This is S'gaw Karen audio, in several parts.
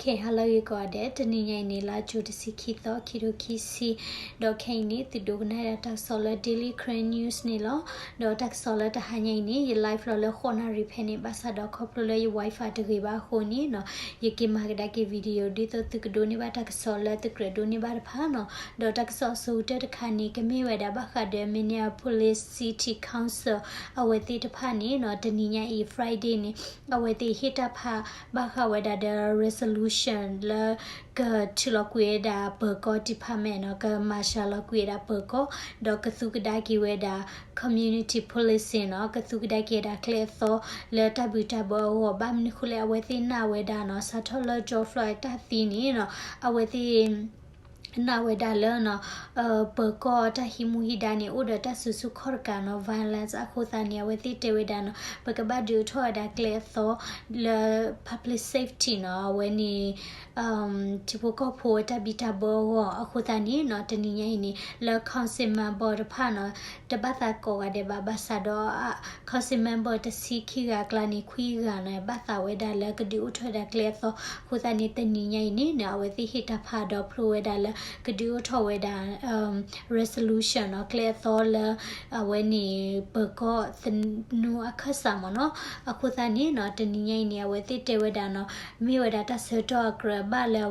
ခဲအံၤဟါလၢအဂ့ၤကိးဂၤဒဲး, တနံၤညါအံၤန့ၣ် လါကၠိတဆံခံသီ ခံထိခံဆံ, ဒီးခဲအံၤန့ၣ် သုဒိကနၣ်ဝဲဒၣ်တၢ်ကစီၣ်လၢ Daily Karen News န့ၣ်လီၤ. ဒီးတၢ်ကစီၣ်လၢတဟါညါအံၤန့ၣ် ယ live လီၤလၢဃိးနၣ်ရံၣ်ဖဲန့ၣ် ဘၣ်ဆၣ်ဒီးခီဖျိလၢယ Wi-Fi တဂ့ၤဘၣ်အဃိန့ၣ်နီၤ, ယက့ၤမၤကဒါက့ၤ video ဒ်သိးသုကဒိးန့ၢ်ဘၣ်တၢ်ကစီၣ်လၢသုကြၢးဒိးန့ၢ်ဘၣ်တဖၣ်နီၤ. ဒီးတၢ်ကစီၣ်အဆိကတၢၢ်တခါန့ၣ် ကမ့ၢ်ဝဲဒၣ်ဘၣ်ဃးဒီး Minneapolis City Council အဝဲသ့ၣ်တဖၣ်န့ၣ်နီၤ, တနံၤညါအံၤ Friday န့ၣ် အဝဲသ့ၣ်ဟ့ၣ်တၢ်ဖးဘၣ်ဃးဝဲဒၣ်ဒီး resolution လၢကထုးလီၤကွံာ်ဝဲဒၣ်ပၢၤကီၢ် department နီၤ, ကမၤစှၤလီၤကွံာ်ဝဲဒၣ်ပၢၤကီၢ်, ဒီးကသူကဒါက့ၤဝဲဒၣ် community policing နီၤ, ကသူကဒါက့ၤဝဲဒၣ်ကျဲအသီလၢတၢ်ဘံၣ်တၢ်ဘၢအဂီၢ်. ဘၣ်မနုၤဃိလဲၣ်, အဝဲသ့ၣ်နာ်ဝဲဒၣ်နီၤ, စးထီၣ်လၢ George Floyd တၢ်သံန့ၣ်နီၤ, အဝဲသ့ၣ် နာ်ဝဲဒၣ်လၢနီၤ, ပၢၤကီၢ်တၢ်ဟံးမူဟံးဒါန့ၣ် အိၣ်ဒီးတၢ်စုဆူၣ်ခီၣ်တကးနီၤ, violence အဃိသတးန့ၣ် အဝဲသ့ၣ်တဲဝဲဒၣ်နီၤ, ပကဘၣ်ဒုးအိၣ်ထီၣ်ဝဲဒၣ်ကျဲအသီလၢ public safety နီၤ, အဝဲန့ၣ် ထံဖိကီၢ်ဖိအတၢ်ဘံၣ်တၢ်ဘၢအဂီၢ်. အဃိသတးန့ၣ်နီၤ, တနံၤညါအံၤန့ၣ် လၢ council member တဖၣ်နီၤ, တဘၣ်သးကိးဂၤဒဲးဘၣ်, ဘၣ်ဆၣ်ဒီး council member တဆံခံဂၤအကျါန့ၣ် ခွံဂၤနီၤ ဘၣ်သးဝဲဒၣ်လၢကဒုးအိၣ်ထီၣ်ဝဲဒၣ်ကျဲအသီ. အဃိသတးန့ၣ် တနံၤညါအံၤန့ၣ်နီၤ, အဝဲသ့ၣ်ဟ့ၣ်တၢ်ဖးဒီးဖျိဝဲဒၣ်လၢ ကဒုးအိၣ်ထီၣ်ဝဲဒၣ် resolution နီၤ, ကျဲအသီလၢ အဝဲန့ၣ် ပၢၤကီၢ်သနူအခၢၣ်စးမ့ၢ်နီၤ. အဃိသတးန့ၣ်နီၤ, တနံၤညါအံၤန့ၣ် အဝဲသ့ၣ်တဲဝဲဒၣ်နီၤ, မ့ၢ်ဝဲဒၣ်တၢ်ဆၢကတီၢ်အကြၢးဘၣ်လၢ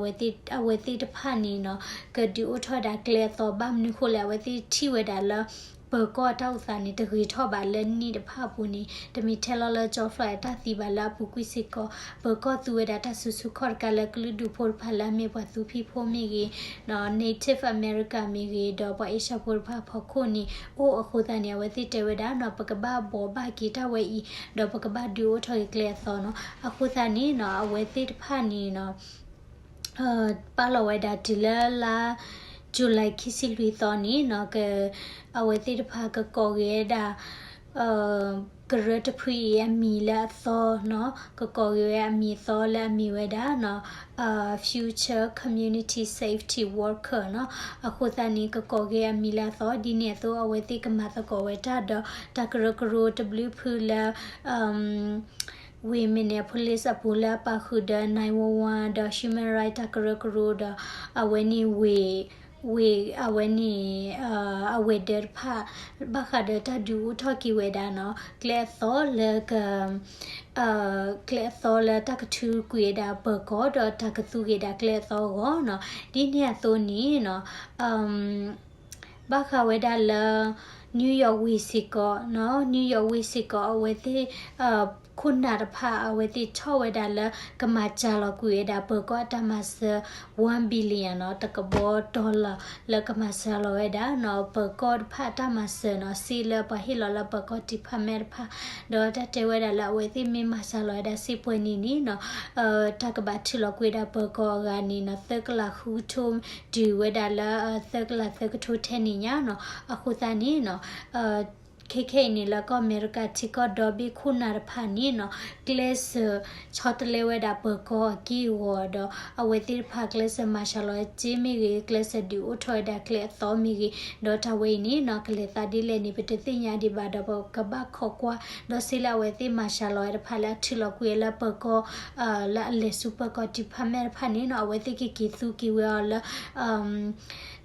အဝဲသ့ၣ်တဖၣ်န့ၣ်နီၤ, ကဒုးအိၣ်ထီၣ်ဝဲဒၣ်ကျဲအသီ. ဘၣ်မနုၤဃိလဲၣ်, အဝဲသ့ၣ်ထံၣ်ဝဲဒၣ်လၢ ပၢၤကီၢ်အတၢ်အိၣ်သးန့ၣ် တဂ့ၤထီၣ်ဘၣ်လၢနံၣ်တဖၣ်အပူၤန့ၣ်, တမ့ၢ်ထဲလီၤလၢ George Floyd အတၢ်သံဘၣ်, လၢအပူၤကွံာ်စ့ၢ်ကီး ပၢၤကီၢ်သူဝဲဒၣ်တၢ်စုဆူၣ်ခီၣ်တကးလၢကလုာ်ဒူၣ်ဖိတဖၣ်လၢအမ့ၢ်ပှၤသူဖံးဖိမ့ၢ်ဂ့ၤ, Native America မ့ၢ်ဂ့ၤ, ဒီးပှၤအ့ရှၢၣ်ဖိတဖၣ်အဖီခိၣ်န့ၣ် အိၣ်အဃိသတးန့ၣ် အဝဲသ့ၣ်တဲဝဲဒၣ်နီၤ, ပကဘၣ်ဘိးဘၣ်က့ၤတၢ်ဝဲအံၤ, ဒီးပကဘၣ်ဒုးအိၣ်ထီၣ်က့ၤကျဲအသီနီၤ. အဃိသတးန့ၣ်နီၤ, အဝဲသ့ၣ်တဖၣ်န့ၣ်နီၤ ပာ်လီၤဝဲဒၣ်တုၤလၢလါ July ခံဆံလွံၢ်သီန့ၣ်နီၤ, အဝဲသ့ၣ်တဖၣ်ကကိးက့ၤဝဲဒၣ် ကရၢတဖုအံၤအမံၤလၢအသီနီၤ, ကကိးက့ၤဝဲအမံၤအသီလၢအမ့ၢ်ဝဲဒၣ်နီၤ, future community safety worker နီၤ. အဃိသတးန့ၣ် ကကိးက့ၤအမံၤလၢအသီ, ဒ်န့ၣ်အသိး အဝဲသ့ၣ်ကမၤသကိးဝဲတၢ်ဒီး တၢ်ကရၢကရိတဘျုးဖုလၢ ဝ့ၢ် Minneapolis အပူၤလၢအပာ်ဃုာ်ဒီး nine one one ဒီး human right တၢ်ကရၢကရိဒီး အဝဲန့ၣ်ဝ့ၢ် ဝ့ၢ် အဝဲန့ၣ် အဝဲၤဒၢးတဖၣ် ဘၣ်ဃးဒီးတၢ်ဒုးအိၣ်ထီၣ်က့ၤဝဲဒၣ်နီၤ, ကျဲအသီလၢက ကျဲအသီလၢတၢ်ကထုးကွံာ်ဝဲဒၣ်ပၢၤကီၢ် ဒီးတၢ်ကသူက့ၤဒၣ်ကျဲအသီအဂီၢ်နီၤ. ဒ်န့ၣ်အသိးန့ၣ်နီၤ ဘၣ်ဃးဝဲဒၣ်လၢ New York ဝ့ၢ်စ့ၢ်ကီးနီၤ, New York ဝ့ၢ်စ့ၢ်ကီး အဝဲသ့ၣ် ခိၣ်နၢ်တဖၣ် အဝဲသ့ၣ်ထီၣ်ဝဲဒၣ်လၢ ကမၤစှၤလီၤကွံာ်ဝဲဒၣ်ပၢၤကီၢ်အတၢ်မၤစၢၤ one billion နီၤ, တကဘီ dollar လၢကမၤစှၤလီၤဝဲဒၣ်နီၤ, ပၢၤကီၢ်တဖၣ်အတၢ်မၤစၢၤနီၤ, စ့လၢပှၤဟ့ၣ်လီၤလၢပၢၤကီၢ် department တဖၣ်, ဒီးတၢ်တဲဝဲဒၣ်လၢအဝဲသ့ၣ်မ့ၢ်မၤစှၤလီၤဝဲဒၣ်စ့ပှဲၤန့ၣ်န့ၣ်နီၤ တၢ်ကဘၣ်ထုးလီၤကွံာ်ဒၣ်ပၢၤကီၢ်အဂၤန့ၣ်နီၤ, သၢကလးဃုကထိ တုၤဝဲဒၣ်လၢ သၢကလးသၢကထိထဲန့ၣ်ညါနီၤ. အဃိသတးန့ၣ်နီၤ ခဲခဲအံၤန့ၣ် လၢကီၢ်အမဲရကၤထံကီၢ်ဒီဘ့ၣ်ခိၣ်နၢ်တဖၣ်န့ၣ်နီၤ, ကျဲးစၢး ဆီတလဲဝဲဒၣ်ပၢၤကီၢ်အက့ၢ်အဂီၤဒီး အဝဲသ့ၣ်တဖၣ်ကျဲးစၢးမၤစှၤလီၤစ့မ့ၢ်ဂ့ၤ, ကျဲးစၢးဒုးအိၣ်ထီၣ်ဝဲဒၣ်ကျဲအသီမ့ၢ်ဂ့ၤ, ဒီးတၢ်ဝဲအံၤန့ၣ်နီၤ ကလဲၤသးဒ်လဲၣ်န့ၣ် ပတသ့ၣ်ညါဒံးဘၣ်ဒီး ပကဘၣ်ခိးကွၢ်, ဒီးစ့လၢအဝဲသ့ၣ်မၤစှၤလီၤဝဲတဖၣ်လၢအထုးလီၤကွံာ်ဝဲလၢပၢၤကီၢ် လၢအလဲၤဆူပၢၤကီၢ် department တဖၣ်န့ၣ်နီၤ, အဝဲသ့ၣ်ကက့ၤသူက့ၤဝဲအီၤလၢ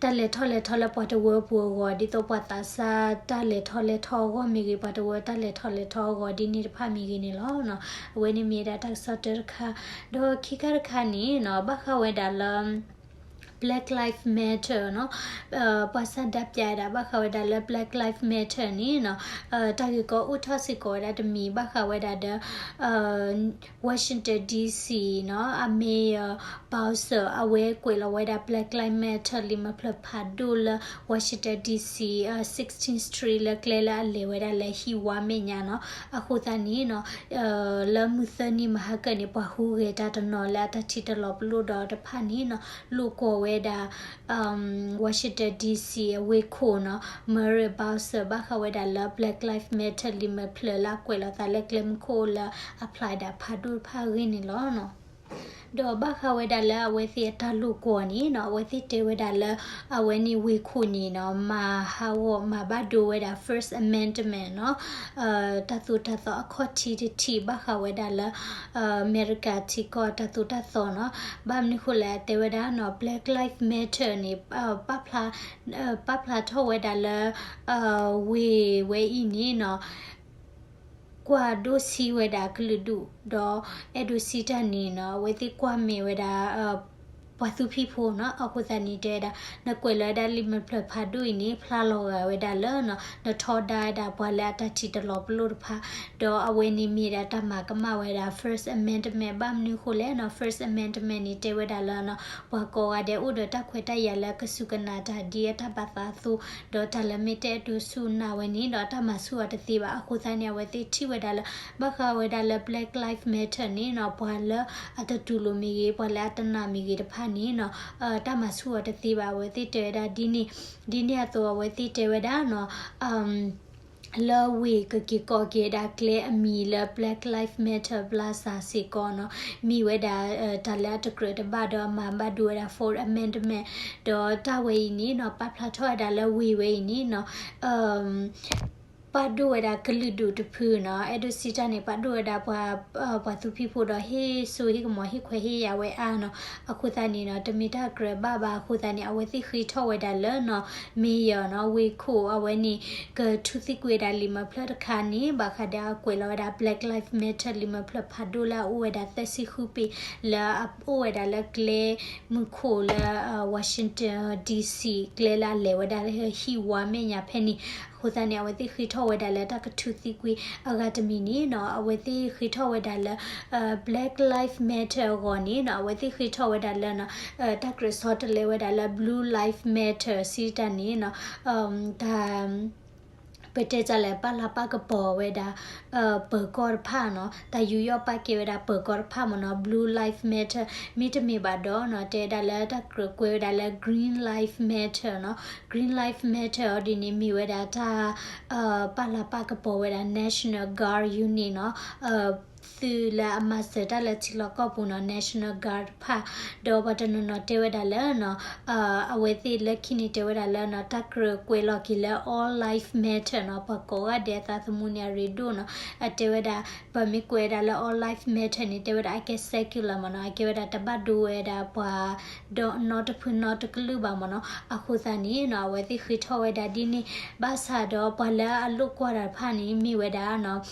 တၢ်လဲၤထီၣ်လဲၤထီလၢပှၤတဝၢပူၤအဂီၢ်, ဒ်သိးပှၤသးစၢ်တၢ်လဲၤထီၣ်လဲၤထီအဂီၢ်မ့ၢ်ဂ့ၤ, ပှၤတဝၢတၢ်လဲၤထီၣ်လဲၤထီအဂီၢ်ဒ်န့ၣ်တဖၣ်မ့ၢ်ဂ့ၤန့ၣ်လီၤ. အဝဲန့ၣ်မ့ၢ်ဒၣ်တၢ်ကစီၣ်တၢတခါ, ဒီးခံခါတခါန့ၣ်နီၤ, ဘၣ်ဃးဝဲဒၣ်လၢ Black Lives Matter နီၤ, ပှၤစၢ်ဒၣ်ပျၢ်ဝဲဒၣ် ဘၣ်ဃးဝဲဒၣ်လၢ Black Lives Matter န့ၣ်နီၤ, တၢ်ဂ့ၢ်ကီအိၣ်ထီၣ်စ့ၢ်ကီးဝဲဒၣ်တမံၤ ဘၣ်ဃးဝဲဒၣ်ဒီး Washington D C နီၤ, အ mayor Bowser အဝဲကွဲးလီၤဝဲဒၣ် Black Lives Matter လံာ်မဲာ်ဖျၢၣ်ဖးဒိၣ်လၢ Washington D C sixteenth Street လၢကျဲလၢအလဲၤဝဲဒၣ်လၢဟံၣ်ဝါမဲာ်ညါနီၤ. အဃိသတးန့ၣ်နီၤ လၢမုၢ်သၢနံၤမဟါကၢန့ၣ် ပှၤဟူးဂဲၤတၢ်တနီၤလၢအတၢ်ထံၣ်တလီၤပလိာ်ဒီးတဖၣ်န့ၣ်နီၤ လိာ်ကွီၢ်ဝဲဒၣ် Washington D C အဝ့ၢ်ခိၣ်နီၤ Muriel Bowser ဘၣ်ဃးဝဲဒၣ်လၢ Black Lives Matter လံာ်မဲာ်ဖျၢၣ်လၢအကွဲးလီၤသးလၢကျဲမုၢ်ခိၣ်လၢအဖျါဒၣ်ဖးဒိၣ်တဖၣ်အဂ့ၢ်န့ၣ်လီၤ. ဒီးဘၣ်ဃးဝဲဒၣ်လၢအဝဲသ့ၣ်အတၢ်လိာ်ကွီၢ်န့ၣ်နီၤ, အဝဲသ့ၣ်တဲဝဲဒၣ်လၢ အဝဲန့ၣ်ဝ့ၢ်ခိၣ်န့ၣ်နီၤ, မၤဟးဂီၤမၤဘၣ်ဒိဝဲဒၣ် First Amendment နီၤ, တၢ်သိၣ်တၢ်သီအခီၣ်ထံးတထံး ဘၣ်ဃးဝဲဒၣ်လၢ အမဲရကၤထံကီၢ်တၢ်သိၣ်တၢ်သီနီၤ. ဘၣ်မနုၤဃိလဲၣ် တဲဝဲဒၣ်နီၤ, Black Lives Matter န့ၣ် ပာ်ဖျါထီၣ်ဝဲဒၣ်လၢ ဝ့ၢ်ဝဲအံၤန့ၣ်နီၤ ကွၢ်ဒိၣ်ဆံးဝဲဒၣ်ကလုာ်ဒူၣ် ဒီးအဲၣ်ဒိးစံးတၢ်န့ၣ်နီၤ, အဝဲသ့ၣ်ကွၢ်မဲာ်ဝဲဒၣ် ပှၤသူဖံးဖိနီၤ. အဃိသတးန့ၣ် တဲဝဲဒၣ် နကွဲးလီၤဝဲဒၣ်လံာ်မဲာ်ဖျၢၣ်ဖးဒိၣ်အံၤန့ၣ် ဖျါလီၤဂာ်ဝဲဒၣ်လၢ နထီဒါဝဲဒၣ်ပှၤလၢအတၢ်ထံၣ်တလီၤပလိာ်တဖၣ်, ဒီးအဝဲန့ၣ်မ့ၢ်ဒၣ်တၢ်မၤကမၣ်ဝဲဒၣ် First Amendment. ဘၣ်မနုၤဃိလဲၣ်နီၤ, First Amendment န့ၣ် တဲဝဲဒၣ်လၢ ပှၤကိးဂၤဒဲးအိၣ်ဒီးတၢ်ခွဲးတၢ်ယာ်လၢကစူၢ်ကနာ်တၢ်ဒ်အတၢ်ပာ်သးအသိး, ဒီးတၢ်လၢမ့ၢ်တအဲၣ်ဒိးစူၢ်နာ်ဝဲန့ၣ်ဒီး တၢ်မၤဆူၣ်အီၤတသ့ဘၣ်. အဃိသတးန့ၣ် အဝဲသ့ၣ်ထံၣ်ဝဲဒၣ်လၢ ဘၣ်ဃးဝဲဒၣ်လၢ Black Lives Matter န့ၣ်နီၤ, ပှၤလၢအတတူၢ်လိာ်မ့ၢ်ဂ့ၤ, ပှၤလၢအတနာ်မ့ၢ်ဂ့ၤတဖၣ်န့ၣ်နီၤ, တၢ်မၤဆူၣ်အီၤတသ့ဘၣ်. အဝဲသ့ၣ်တဲဝဲဒၣ်ဒ်န့ၣ်, ဒ်န့ၣ်အသိး အဝဲသ့ၣ်တဲဝဲဒၣ်နီၤ လၢဝ့ၢ်ကက့ၤကိးက့ၤဒၣ်ကျဲအမံၤလၢ Black Lives Matter Plaza စ့ၢ်ကီးနီၤ, မ့ၢ်ဝဲဒၣ် တၢ်လၢအတကြၢးတဘၣ်ဒီးအမၤဘၣ်ဒိဝဲဒၣ် Fourth Amendment, ဒီးတၢ်ဝဲအံၤန့ၣ်နီၤ, ပာ်ဖျါထီၣ်ဝဲဒၣ်လၢဝ့ၢ်ဝဲအံၤန့ၣ်နီၤ ပာ်ဒိၣ်ဝဲဒၣ်ကလုာ်ဒူၣ်တဖုနီၤ, အဲၣ်ဒိးစံးတၢ်န့ၣ် ပာ်ဒိၣ်ဝဲဒၣ်ပှၤ ပှၤသူဖံးဖိဒီး ဟ့ၣ်စိဟ့ၣ်ကမီၤ ဟ့ၣ်ခွဲးဟ့ၣ်ယာ်ဝဲအါနီၤ. အဃိသတးန့ၣ်နီၤ, တမ့ၢ်တၢ်ကြၢးဘၣ်ဘၣ်. အဃိသတးန့ၣ် အဝဲသ့ၣ်ဃ့ထီၣ်ဝဲဒၣ်လၢနီၤ, mayor နီၤ, ဝ့ၢ်ခိၣ် အဝဲန့ၣ် ကထုးသံကွံာ်ဝဲဒၣ်လံာ်မဲာ်ဖျၢၣ်တခါန့ၣ် ဘၣ်ဃးဒီးအကွဲးလီၤဝဲဒၣ် Black Lives Matter လံာ်မဲာ်ဖျၢၣ်ဖးဒိၣ်လၢအအိၣ်ဝဲဒၣ်သၢဆံဃုပ့ၤ လၢအအိၣ်ဝဲဒၣ်လၢကျဲမုၢ်ခိၣ်လၢ Washington D C ကျဲလၢအလဲၤဝဲဒၣ်လၢဟံၣ်ဝါမဲာ်ညါဖဲန့ၣ်. အဃိသတးန့ၣ် အဝဲသ့ၣ်ဃ့ထီၣ်ဝဲဒၣ်လၢတၢ်ကထုးသံကွံာ်အဂၤတမံၤန့ၣ်နီၤ, အဝဲသ့ၣ်ဃ့ထီၣ်ဝဲဒၣ်လၢ Black Lives Matter အဂီၢ်န့ၣ်နီၤ, အဝဲသ့ၣ်ဃ့ထီၣ်ဝဲဒၣ်လၢ တၢ်ကြၢးဆီတလဲဝဲဒၣ်လၢ Blue Lives Matter စံးတၢ်န့ၣ်နီၤ, တၢ် ပတဲတၢ်လဲၣ် ပာ်လၤပာ်ကပီၤဝဲဒၣ် ပၢၤကီၢ်တဖၣ်နီၤ, တၢ်ယူးယီၣ်ပာ်ကဲဝဲဒၣ်ပၢၤကီၢ်တဖၣ်မ့ၢ်နီၤ, Blue Lives Matter မ့တမ့ၢ်ဘၣ်ဒီးနီၤ, တဲဝဲဒၣ်လၢတၢ်ကြၢးကွဲးဝဲဒၣ်လၢ Green Lives Matter နီၤ, Green Lives Matter အီၤဒ်န့ၣ် မ့ၢ်ဝဲဒၣ်တၢ် ပာ်လၤပာ်ကပီၤဝဲဒၣ် National Guard Unit နီၤ, သုးလၢအမၤစၢၤတၢ်လၢထံလီၢ်ကီၢ်ပူၤနီၤ, National Guard တဖၣ်, ဒီးပှၤတနီၤနီၤတဲဝဲဒၣ်လၢနီၤ အဝဲသ့ၣ်လၢခံန့ၣ်တဲဝဲဒၣ်လၢနီၤ, တၢ်ကြၢးကွဲးလီၤက့ၤလၢ all life matter နီၤ, ပှၤကိးဂၤဒဲးအသးသမူန့ၣ် အရ့ဒိၣ်နီၤ, အတဲဝဲဒၣ် ပမ့ၢ်ကွဲးဒၣ်လၢ all life matter န့ၣ် တဲဝဲဒၣ်အကဲ secular မ့ၢ်နီၤ, အကဲဝဲဒၣ်တဘၣ်ဒိဝဲဒၣ်ပှၤ ဒီးနီတဖုနီတကလုာ်ဘၣ်မ့ၢ်နီၤ. အဃိသတးန့ၣ်နီၤ, အဝဲသ့ၣ်ဃ့ထီၣ်ဝဲဒၣ်ဒ်န့ၣ်, ဘၣ်ဆၣ်ဒီးပှၤလၢအလိာ်ကွီၢ်တၢ်တဖၣ်န့ၣ် မ့ၢ်ဝဲဒၣ်နီၤ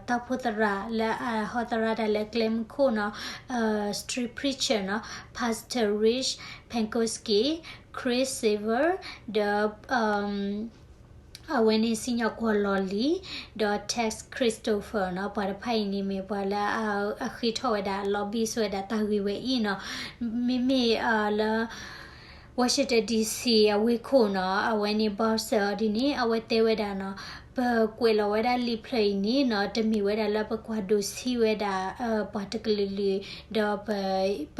တၢ်အိၣ်ဖှိၣ်သရၣ်လၢအဟီသရၣ်တၢ်လၢကျဲမုၢ်ခိၣ်နီၤ, street preacher နီၤ, Pastor Rich Pankowski, Chris Silver, ဒီး အဝဲန့ၣ်စံၣ်ညီၣ်ကွီၢ်လီၤလံၤ, ဒီး Tex Christopher နီၤ, ပှၤတဖၣ်အံၤန့ၣ်မ့ၢ်ပှၤလၢအဃ့ထီၣ်ဝဲဒၣ် lobby ဝဲဒၣ်တၢ်ဂ့ၢ်ဝဲအံၤနီၤ, မ့မ့ၢ်လၢ Washington D C အဝ့ၢ်ခိၣ်နီၤ, အဝဲန့ၣ် Bowser အီၤဒ်န့ၣ် အဝဲတဲဝဲဒၣ်နီၤ, ပကွဲးလီၤဝဲဒၣ်လံာ်ဖျၢၣ်အံၤန့ၣ်နီၤ, တမ့ၢ်ဝဲဒၣ်လၢပကွၢ်ဒိးဆံးဝဲဒၣ် ပှၤတကလုာ်လုာ်, ဒီးပ ပ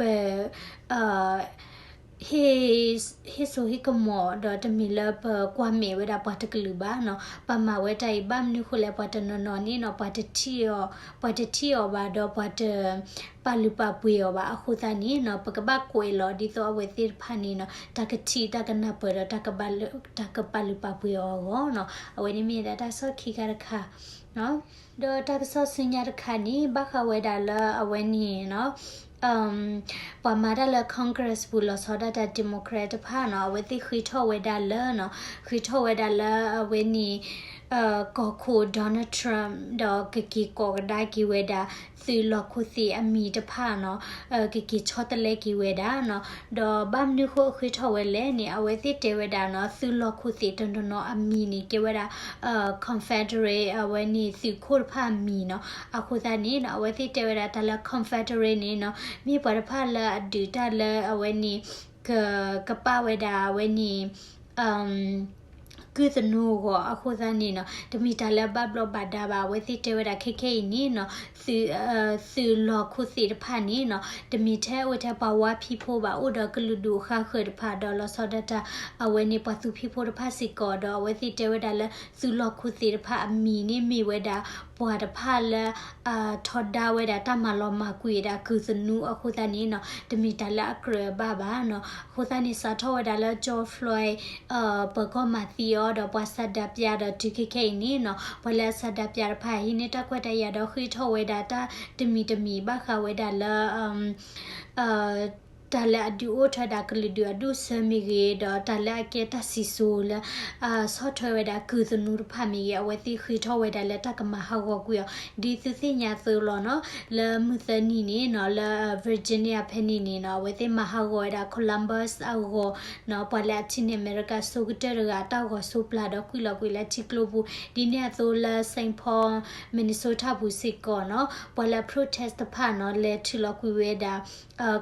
ဟ့ၣ် ဟ့ၣ်စိဟ့ၣ်ကမီၤ ဒီးတမ့ၢ်လၢပကွၢ်မဲာ်ဝဲဒၣ်ပှၤတကလုာ်ဘၣ်နီၤ, ပမၤဝဲတၢ်အံၤ ဘၣ်မနုၤဃိလဲၣ် ပှၤတနီၤနီၤန့ၣ်နီၤ ပှၤတထံၣ်အီၤ, ပှၤတထံၣ်အီၤဘၣ်ဒီးပှၤတ ပာ်လုၢ်ပာ်ပှ့ၤအီၤဘၣ်. အဃိသတးန့ၣ်နီၤ ပကဘၣ်ကွဲးလီၤဒ်သိးအဝဲသ့ၣ်တဖၣ်န့ၣ်နီၤ တၢ်ကထံၣ်တၢ်ကနၢ်ပၢၢ်ဒီး တၢ်ကပာ်လုၢ်ပာ်ပှ့ၤအီၤအဂီၢ်နီၤ. အဝဲန့ၣ်မ့ၢ်ဒၣ်တၢ်ကစီၣ်ခံခါတခါ ဒီးတၢ်ကစီၣ်ဆူညါတခါန့ၣ် ဘၣ်ဃးဝဲဒၣ်လၢအဝဲန့ၣ်နီၤ ပှၤမၤတၢ်လၢ Congress ပူၤလီၤဆီဒၣ်တၢ် Democrat တဖၣ်နီၤ အဝဲသ့ၣ်ဃ့ထီၣ်ဝဲဒၣ်လၢနီၤ ဃ့ထီၣ်ဝဲဒၣ်လၢအဝဲန့ၣ် ကီၢ်ခိၣ် Donald Trump ဒီးကက့ၤကိးကဒါက့ၤဝဲဒၣ် သုးလီၢ်ခိၣ်သ့ၣ်အမံၤတဖၣ်နီၤ ကက့ၤဆီတလဲက့ၤဝဲဒၣ်နီၤ. ဒီးဘၣ်မနုၤဃိအဃ့ထီၣ်ဝဲလဲၣ်န့ၣ် အဝဲသ့ၣ်တဲဝဲဒၣ်နီၤ သုးလီၢ်ခိၣ်သ့ၣ်တနီၤနီၤအမံၤန့ၣ် ကဲဝဲဒၣ် Confederate အဝဲန့ၣ်သုးခိၣ်တဖၣ်အမံၤနီၤ. အဃိသတးန့ၣ်နီၤ အဝဲသ့ၣ်တဲဝဲဒၣ်တၢ်လၢ Confederate န့ၣ်နီၤ မ့ၢ်ပှၤတဖၣ်လၢအဒုးတၢ်လၢအဝဲန့ၣ် က ကပာ်ဝဲဒၣ်အဝဲန့ၣ် က ကုၢ်သနူအဂီၢ်အဃိသတးန့ၣ်နီၤ, တမ့ၢ်တၢ်လၢအဘၣ်ဘျီးဘၣ်ဒါဘၣ်. အဝဲသ့ၣ်တဲဝဲဒၣ်ခဲခဲအံၤန့ၣ်နီၤ, သုး သုးလီၢ်ခိၣ်သ့ၣ်တဖၣ်န့ၣ်နီၤ, တမ့ၢ်ထဲအိၣ်ထဲပှၤဝါဖံးဖိဘၣ်, အိၣ်ဒီးကလုာ်ဒူၣ်အဃါဃၢၤတဖၣ် ဒီးလီၤဆီဒၣ်တၢ် အဝဲန့ၣ်ပှၤသူဖံးဖိတဖၣ်စ့ၢ်ကီး. ဒီးအဝဲသ့ၣ်တဲဝဲဒၣ်လၢ သုးလီၢ်ခိၣ်သ့ၣ်တဖၣ်အမံၤန့ၣ်မ့ၢ်ဝဲဒၣ် ပှၤတဖၣ်လၢ ထီဒါဝဲဒၣ်တၢ်မၤလီၤမၢ်ကွံာ်ဝဲဒၣ်ကုၢ်သနူအဃိသတးန့ၣ်နီၤ, တမ့ၢ်တၢ်လၢအကြၢးဘၣ်ဘၣ်နီၤ. အဃိသတးန့ၣ် စးထီၣ်ဝဲဒၣ်လၢ George Floyd ပၢၤကီၢ်မၤသံအီၤ ဒီးပှၤဆန္ဒပြ ဒီးတုၤခဲခဲအံၤန့ၣ်နီၤ, ပှၤလၢအဆန္ဒပြတဖၣ်ဟံးန့ၢ်တၢ်ခွဲးတၢ်ယာ်ဒီးဃ့ထီၣ်ဝဲဒၣ်တၢ်တမံၤတမံၤ ဘၣ်ဃးဝဲဒၣ်လၢ တၢ်လၢအဒုးအိၣ်ထီၣ်ဝဲဒၣ်ကလုာ်ဒူၣ်အဒူၣ်အဆၢမ့ၢ်ဂ့ၤ, ဒီးတၢ်လၢအကဲတၢ်စံၣ်စိၤလၢ ဆီၣ်ထွဲဝဲဒၣ်ကုၢ်သနူတဖၣ်မ့ၢ်ဂ့ၤ, အဝဲသ့ၣ်ဃ့ထီၣ်ဝဲဒၣ်လၢတၢ်ကမၤဟးဂီၤကွံာ်အီၤ, ဒ်သုသ့ၣ်ညါအသိးလီၤနီၤ, လၢမုၢ်သၢနံၤန့ၣ်နီၤ, လၢ Virginia ဖဲန့ၣ်န့ၣ်နီၤ, အဝဲသ့ၣ်မၤဟးဂီၤဝဲဒၣ် Columbus အဂီၤနီၤ, ပှၤလၢအထံၣ်န့ၢ်အမဲရကၤဆိကတၢၢ်တဂၤ တၢ်ဂီၤဆိပျၢ်ဒီးကွံာ်လီၤကွံာ်လၢထံကျိပူၤ, ဒ်န့ၣ်အသိးလၢ Saint Paul Minnesota ပူၤစ့ၢ်ကီးနီၤ, ပှၤလၢအ protest တဖၣ်နီၤ, လဲၤထုးလီၤကွံာ်ဝဲဒၣ်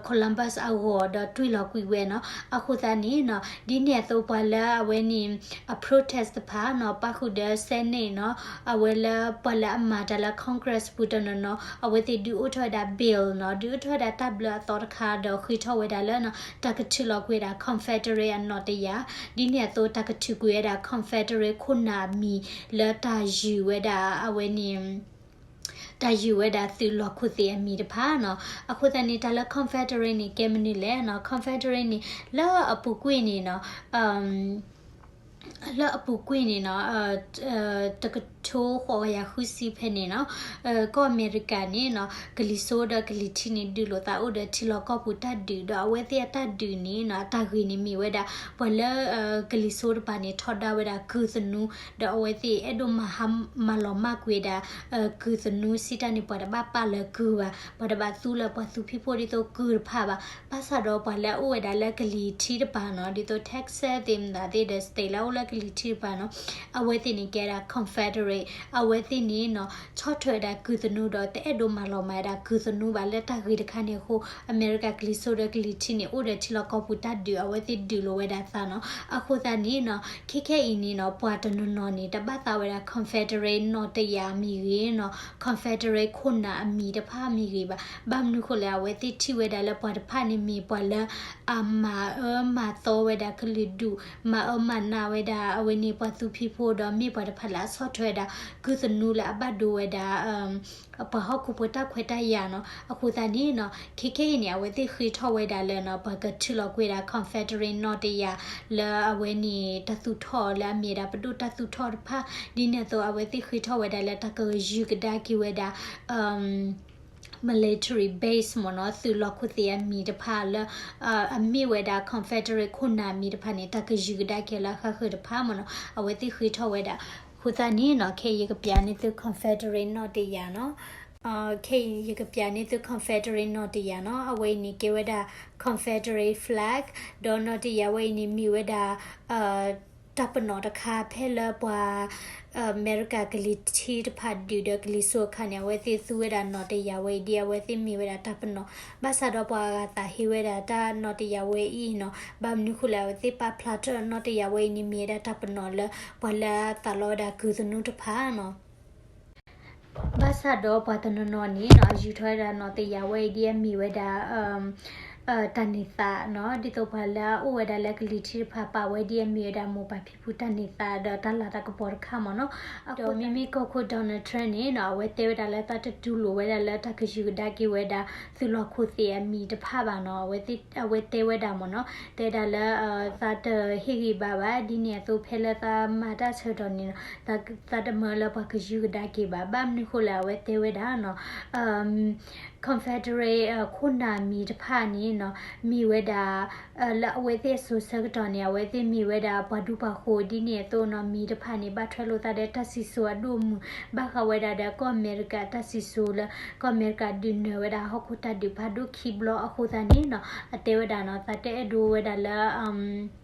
Columbus အဂီၤ ဒီးတွံၢ်လီၤကွံာ်ဝဲနီၤ. အဃိသတးန့ၣ်နီၤ, ဒ်န့ၣ်အသိးပှၤလၢအဝဲန့ၣ် အ protest တဖၣ်နီၤ, ပၣ်ဃုာ်ဒီး Senate နီၤ, အဝဲလၢပှၤလၢအမၤတၢ်လၢ Congress ပူၤတနီၤနီၤ, အဝဲသ့ၣ်ဒုးအိၣ်ထီၣ်ဝဲဒၣ် bill နီၤ, ဒုးအိၣ်ထီၣ်ဝဲဒၣ်တၢ်ဘျၢအသီတခါ ဒီးဃ့ထီၣ်ဝဲဒၣ်လၢနီၤ, တၢ်ကထုးလီၤကွံာ်ဝဲဒၣ် Confederate အနီၣ်တယာ်, ဒ်န့ၣ်အသိးတၢ်ကထုးကွံာ်ဝဲဒၣ် Confederate ခိၣ်နၢ်အမံၤ လၢတၢ်ယုၢ်ဝဲဒၣ်အဝဲန့ၣ် တၢ်ယုၢ်ဝဲဒၣ်သုးလီၢ်ခိၣ်သ့ၣ်အမံၤတဖၣ်နီၤ. အဃိသတးန့ၣ် တၢ်လၢ Confederate န့ၣ် ကဲမနုၤလဲၣ်နီၤ, Confederate န့ၣ် လၢအပူၤကွံာ်န့ၣ်နီၤ, လၢအပူၤကွံာ်န့ၣ်နီၤ, တကထိဃိးကယၤဃုဆံဖဲန့ၣ်နီၤ, ကီၢ်အမဲရကၤန့ၣ်နီၤ, ကလံၤစိဒီးကလံၤထံးန့ၣ် ဒုးလိာ်သးအိၣ်ဒီးထံလီၢ်ကီၢ်ပူၤတၢ်ဒုး, ဒီးအဝဲသ့ၣ်အတၢ်ဒုးန့ၣ်နီၤ, အတၢ်ဂ့ၢ်န့ၣ်မ့ၢ်ဝဲဒၣ် ပှၤလၢ ကလံၤစိတဖၣ်န့ၣ် ထီဒါဝဲဒၣ်ကုၢ်သနူ, ဒီးအဝဲသ့ၣ်အဲၣ်ဒိးမၤဟး မၤလီၤမၢ်ကွံာ်ဝဲဒၣ် ကုၢ်သနူစံးတၢ်န့ၣ် ပှၤတဘၣ်ပာ်လၢကုၢ်ဘၣ်, ပှၤတဘၣ်သူလၢပှၤသူဖံးဖိဒ်သိးကုၢ်တဖၣ်ဘၣ်. ဘၣ်ဆၣ်ဒီးပှၤလၢအအိၣ်ဝဲဒၣ်လၢကလံၤထံးတဖၣ်နီၤ, ဒ်သိး Texas သ့ၣ်မတၤသ့ၣ်ဒီး state လၢအအိၣ်လၢကလံၤထံးတဖၣ်နီၤ, အဝဲသ့ၣ်န့ၣ်ကဲဒၣ် Confederate, အဝဲသ့ၣ်န့ၣ်နီၤ, ဆီၣ်ထွဲဝဲဒၣ်ကုၢ်သနူဒီး တအဲၣ်ဒိးမၤလီၤမၢ်ဝဲဒၣ်ကုၢ်သနူဘၣ်. လၢတၢ်ဂ့ၢ်တခါန့ၣ်အဃိ အမဲရကၤကလံၤစိဒီးကလံၤထံးန့ၣ် အိၣ်ဒီးထံလီၢ်ကီၢ်ပူၤတၢ်ဒုး, အဝဲသ့ၣ်ဒုးလိာ်ဝဲဒၣ်သးနီၤ. အဃိသတးန့ၣ်နီၤ, ခဲခဲအံၤန့ၣ်နီၤ, ပှၤတနီၤနီၤန့ၣ် တဘၣ်သးဝဲဒၣ် Confederate နီၣ်တယာ်မ့ၢ်ဂ့ၤနီၤ, Confederate ခိၣ်နၢ်အမံၤတဖၣ်မ့ၢ်ဂ့ၤဘၣ်. ဘၣ်မနုၤဃိလဲၣ်, အဝဲသ့ၣ်ထံၣ်ဝဲဒၣ်လၢပှၤတဖၣ်န့ၣ်မ့ၢ်ပှၤလၢ အမၤအၢမၤသီဝဲဒၣ်ကလုာ်ဒူၣ်, မၤအၢမၤနးဝဲဒၣ် အဝဲန့ၣ်ပှၤသူဖံးဖိဒီး မ့ၢ်ပှၤတဖၣ်လၢအဆီၣ်ထွဲဝဲဒၣ် ကုၢ်သနူလၢအဘၣ်ဒိဝဲဒၣ် ပှၤဟီၣ်ခိၣ်ဖိတၢ်ခွဲးတၢ်ယာ်နီၤ. အဃိသတးန့ၣ်နီၤ, ခဲခဲအံၤန့ၣ် အဝဲသ့ၣ်ဃ့ထီၣ်ဝဲဒၣ်လၢနီၤ, ပှၤကထုးလီၤကွံာ်ဝဲဒၣ် Confederate နီၣ်တယာ် လၢအဝဲန့ၣ်တၢ်သူၣ်ထီၣ်လၢအမ့ၢ်ဒၣ်ပဒိၣ်တၢ်သူၣ်ထီၣ်တဖၣ်, ဒ်န့ၣ်အသိးအဝဲသ့ၣ်ဃ့ထီၣ်ဝဲဒၣ်လၢတၢ်ကယုၢ်ကဒါက့ၤဝဲဒၣ် military base မ့ၢ်နီၤ, သုးလီၢ်ခိၣ်သ့ၣ်အမံၤတဖၣ်လၢ အမ့ၢ်ဝဲဒၣ် Confederate ခိၣ်နၢ်အမံၤတဖၣ်န့ၣ် တၢ်ကယုၢ်ကဒါက့ၤလၢအဃၣ်ဃၢၤတဖၣ်မ့ၢ်နီၤ, အဝဲသ့ၣ်ဃ့ထီၣ်ဝဲဒၣ်. အဃိသတးန့ၣ်နီၤ, ခဲအံၤယကပျးန့ၢ်သု Confederate နီၣ်တယာ်နီၤ. ခဲအံၤယကပျးန့ၢ်သု Confederate နီၣ်တယာ်နီၤ. အဝဲအံၤန့ၣ်ကဲဝဲဒၣ် Confederate flag, ဒီးနီၣ်တယာ်ဝဲအံၤန့ၣ်မ့ၢ်ဝဲဒၣ် တၢ်ပနီၣ်တခါဖဲလၢပှၤ အမဲရကၤကလံၤထံးတဖၣ်ဒုးဒီးကလံၤစိးအခါန့ၣ် အဝဲသ့ၣ်သူဝဲဒၣ်နီၣ်တယာ်ဝဲအံၤဒ်အဝဲသ့ၣ်မ့ၢ်ဝဲဒၣ်တၢ်ပနီၣ်. ဘၣ်ဆၣ်ဒီးပှၤအဂၤသးဟ့ဝဲဒၣ်တၢ်နီၣ်တယာ်ဝဲအံၤနီၤ, ဘၣ်မနုၤဃိလဲၣ် အဝဲသ့ၣ်ပာ်ဖျါထီၣ်နီၣ်တယာ်ဝဲအံၤန့ၣ် မ့ၢ်ဝဲဒၣ်တၢ်ပနီၣ်လၢ ပှၤလၢအသးလီဝဲဒၣ်ကုၢ်သနူတဖၣ်နီၤ. ဘၣ်ဆၣ်ဒီးပှၤတနီၤနီၤန့ၣ်နီၤ အယူာ်ထီၣ်ဝဲဒၣ်နီၣ်တယာ်ဝဲအံၤဒ်အမ့ၢ်ဝဲဒၣ် တၢ်န့ၢ်သါနီၤ, ဒ်သိးပှၤလၢအအိၣ်ဝဲဒၣ်လၢကလံၤထံးတဖၣ် ပာ်ဝဲဒ်အမ့ၢ်ဝဲဒၣ်မိၢ်ပၢ်ဖံဖုတၢ်န့ၢ်သါဒီးတၢ်လၤတၢ်ကပီၤတခါမ့ၢ်နီၤ. ဒီးမ့မ့ၢ်ကီၢ်ခိၣ် Donald Trump န့ၣ်နီၤ အဝဲတဲဝဲဒၣ်လၢသးတတူၢ်လိာ်ဝဲဒၣ်လၢတၢ်ကယူၤကဒါက့ၤဝဲဒၣ် သုးလီၢ်ခိၣ်သ့ၣ်အမံၤတဖၣ်ဘၣ်နီၤ, အဝဲတဲဝဲဒၣ်မ့ၢ်နီၤ, တဲဒၣ်လၢ သးတဟ့ၣ်ဂံၢ်ဘါဘၣ်, ဒ်န့ၣ်အသိးဖဲလၢသးမၤတၢ်ဆၢကတီၢ်န့ၣ်နီၤ သးတမၢလၢပှၤကယူၤကဒါက့ၤဘၣ်. ဘၣ်မနုၤဃိလဲၣ် အဝဲတဲဝဲဒၣ်နီၤ Confederate ခိၣ်နၢ်မံၤတဖၣ်န့ၣ်နီၤ မ့ၢ်ဝဲဒၣ် လၢအဝဲသ့ၣ်အစိၤဆၢကတီၢ်န့ၣ် အဝဲသ့ၣ်မ့ၢ်ဝဲဒၣ်ပှၤဒူပှၤဃိၤဒ်န့ၣ်အသိးနီၤ မံၤတဖၣ်န့ၣ် ဘၣ်ထွဲလိာ်သးဒီးတၢ်စံၣ်စိၤအဒိၣ်အမုၢ် ဘၣ်ဃးဝဲဒၣ်ဒီးကီၢ်အမဲရကၤတၢ်စံၣ်စိၤလၢ ကီၢ်အမဲရကၤဒုးနၢၤဝဲဒၣ်ဟီၣ်ခိၣ်တၢ်ဒုးဖးဒိၣ်ခံဘျီအဃိသတးန့ၣ်နီၤ အတဲဝဲဒၣ်နီၤ သးတအဲၣ်ဒိးဝဲဒၣ်လၢ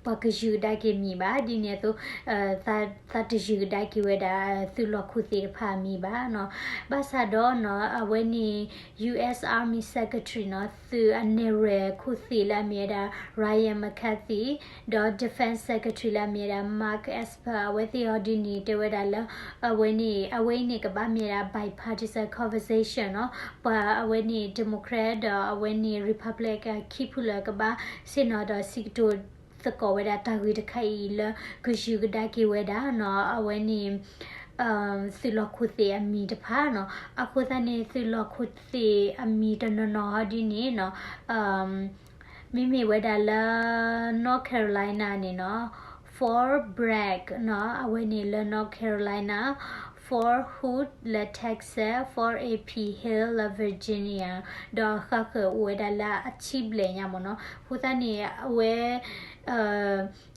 ပှၤကယုၢ်ကဒါက့ၤမံၤဘၣ်. ဒ်န့ၣ်အသိး သးတယုၢ်ကဒါက့ၤဝဲဒၣ် သုးလီၢ်ခိၣ်သ့ၣ်တဖၣ်အမံၤဘၣ်နီၤ. ဘၣ်ဆၣ်ဒီးနီၤ အဝဲန့ၣ် U S Army Secretary နီၤ သုးအနဲၣ်ရွဲၣ်ခိၣ်သ့ၣ်လၢအမ့ၢ်ဝဲဒၣ် Ryan McCarthy ဒီး Defense Secretary လၢအမ့ၢ်ဝဲဒၣ် Mark Esper အဝဲသ့ၣ်အီၤဒ်န့ၣ် တဲဝဲဒၣ်လၢ အဝဲန့ၣ် အဝဲအံၤန့ၣ် ကဘၣ်မ့ၢ်ဒၣ် bipartisan conversation နီၤ. ပှၤအဝဲန့ၣ် Democrat ဒီးအဝဲန့ၣ် Republican ခံဖုလၢာ်ကဘၣ်ဆ့ၣ်နီၤဒီး စံးကတိၤသကိးဝဲဒၣ်တၢ်ဂ့ၢ်တခါအံၤလၢ ကယုၢ်ကဒါက့ၤဝဲဒၣ်နီၤ အဝဲန့ၣ် သုးလီၢ်ခိၣ်သ့ၣ်အမံၤတဖၣ်နီၤ. အဃိသတးန့ၣ် သုးလီၢ်ခိၣ်သ့ၣ်အမံၤတနီၤနီၤဟီဒ်န့ၣ်နီၤ မ့မ့ၢ်ဝဲဒၣ်လၢ North Carolina န့ၣ်နီၤ Fort Bragg နီၤ အဝဲန့ၣ်လၢ North Carolina, Fort Hood လၢ Texas, Fort A P Hill လၢ Virginia ဒီးအဃၣ်ဃၢၤအိၣ်ဝဲဒၣ်လၢအဆံဘျဲၣ်ညါမ့ၢ်နီၤ. အဃိသတးန့ၣ် အဝဲ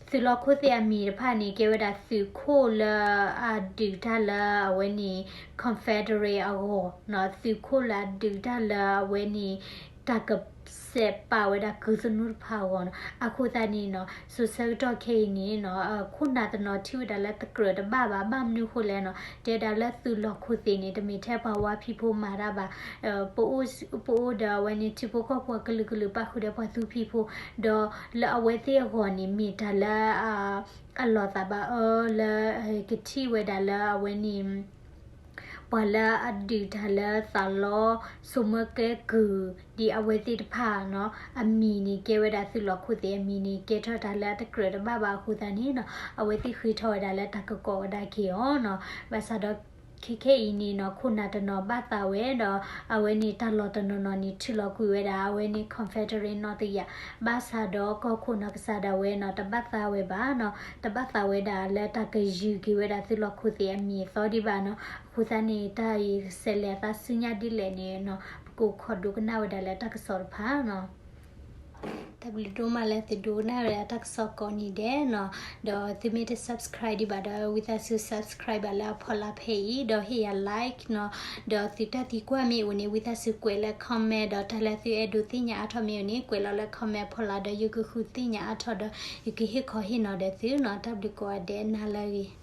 သုးလီၢ်ခိၣ်သ့ၣ်အမံၤတဖၣ်န့ၣ် ကဲဝဲဒၣ်သုးခိၣ်လၢအဒုးတၢ်လၢအဝဲန့ၣ် Confederate အဂီၢ်နီၤ, သုးခိၣ်လၢအဒုးတၢ်လၢအဝဲန့ၣ် တၢ်ကစဲးပာ်ဝဲဒၣ်ကုသနူတဖၣ်အဂီၢ်နီၤ. အဃိသတးန့ၣ်နီၤ စိၤဆၢကတီၢ်ခဲအံၤန့ၣ်နီၤ ခိၣ်နၢ်တနီၤထံၣ်ဝဲဒၣ်လၢတကြၢးတဘၣ်ဘၣ်. ဘၣ်မနုၤအဃိလဲၣ်နီၤ တဲဒၣ်လၢသုးလီၢ်ခိၣ်သ့ၣ်န့ၣ် တမ့ၢ်ထဲပှၤဝါဖံးဖိမၤတၢ်ဘၣ် ပအိၣ်ဒီးအဝဲန့ၣ် ထံဖိကီၢ်ဖိအကလုာ်ကလုာ် ပၣ်ဃုာ်ဒီးပှၤသူဖံးဖိ, ဒီးလၢအဝဲသ့ၣ်အဂီၢ်န့ၣ် မ့ၢ်တၢ်လၢအလီၤသးဘၣ်အၢလၢ ကထံၣ်ဝဲဒၣ်လၢအဝဲန့ၣ် ပှၤလၢအဒုးတၢ်လၢသးလီဆိမိၣ်ကဲကုၢ် ဒ်အဝဲသ့ၣ်တဖၣ်နီၤ အမံၤန့ၣ် ကဲဝဲဒၣ်သုးလီၢ်ခိၣ်သ့ၣ်အမံၤန့ၣ် ကဲထီၣ်တၢ်လၢအတကြၢးတဘၣ်ဘၣ်အဃိသတးန့ၣ်နီၤ အဝဲသ့ၣ်ဃ့ထီၣ်ဝဲဒၣ်လၢတၢ်ကကိးကဒါက့ၤအီၤနီၤ. ဘၣ်ဆၣ်ဒီး ခဲခဲအံၤန့ၣ်နီၤ ခိၣ်နၢ်တနီၤဘၣ်သးဝဲဒီး အဝဲန့ၣ်တၢ်လီၢ်တနီၤနီၤန့ၣ် ထုးလီၤကွံာ်ဝဲဒၣ် အဝဲန့ၣ် Confederate နီၢ်တယၢ်, ဘၣ်ဆၣ်ဒီးကီၢ်ခိၣ်နီၢ်ကစၢ်ဒၣ်ဝဲနီၤ တဘၣ်သးဝဲဘၣ်နီၤ, တဘၣ်သးဝဲဒၣ်လၢတၢ်ကယုၢ်က့ၤဝဲဒၣ်သုးလီၢ်ခိၣ်သ့ၣ်အမံၤအသီဒံးဘၣ်နီၤ. အဃိသတးန့ၣ် တၢ်အံၤကဆဲးလဲၤအသးဆူညါဒ်လဲၣ်န့ၣ်နီၤ ပကအိၣ်ခိးဒိကနၣ်ဝဲဒၣ်လၢတၢ်ကစီၣ်တဖၣ်နီၤ. တၢ်ဘျုးဒိၣ်မးလၢသုဒိကနၣ်ဝဲဒၣ်တၢ်ကစီၣ်ကိးနံၤဒဲးနီၤ, ဒီးသုမ့ၢ်တ subscribe ဒံးဘၣ်ဒီး ဝံသးစူၤ subscribe ဘၣ်လၢအဖီလာ်ဖဲအံၤ ဒီးဟ့ၣ်ယၤ like နီၤ, ဒီးသုတၢ်သံကွၢ်မ့ၢ်အိၣ်န့ၣ် ဝံသးစူၤကွဲးလၢ comment ဒီးတၢ်လၢသုအဲၣ်ဒိးသ့ၣ်ညါအါထီၣ်မ့ၢ်အိၣ်န့ၣ် ကွဲးလီၤလၢ comment ဖီလာ်ဒီး ယကဃုသ့ၣ်ညါအါထီၣ်ဒီး ယကဟ့ၣ်ခီဟ့ၣ်နီၤဒီးသုနီၤ. တၢ်ဘျုးကိးဂၤဒဲး နၤလၢအဂ့ၤ.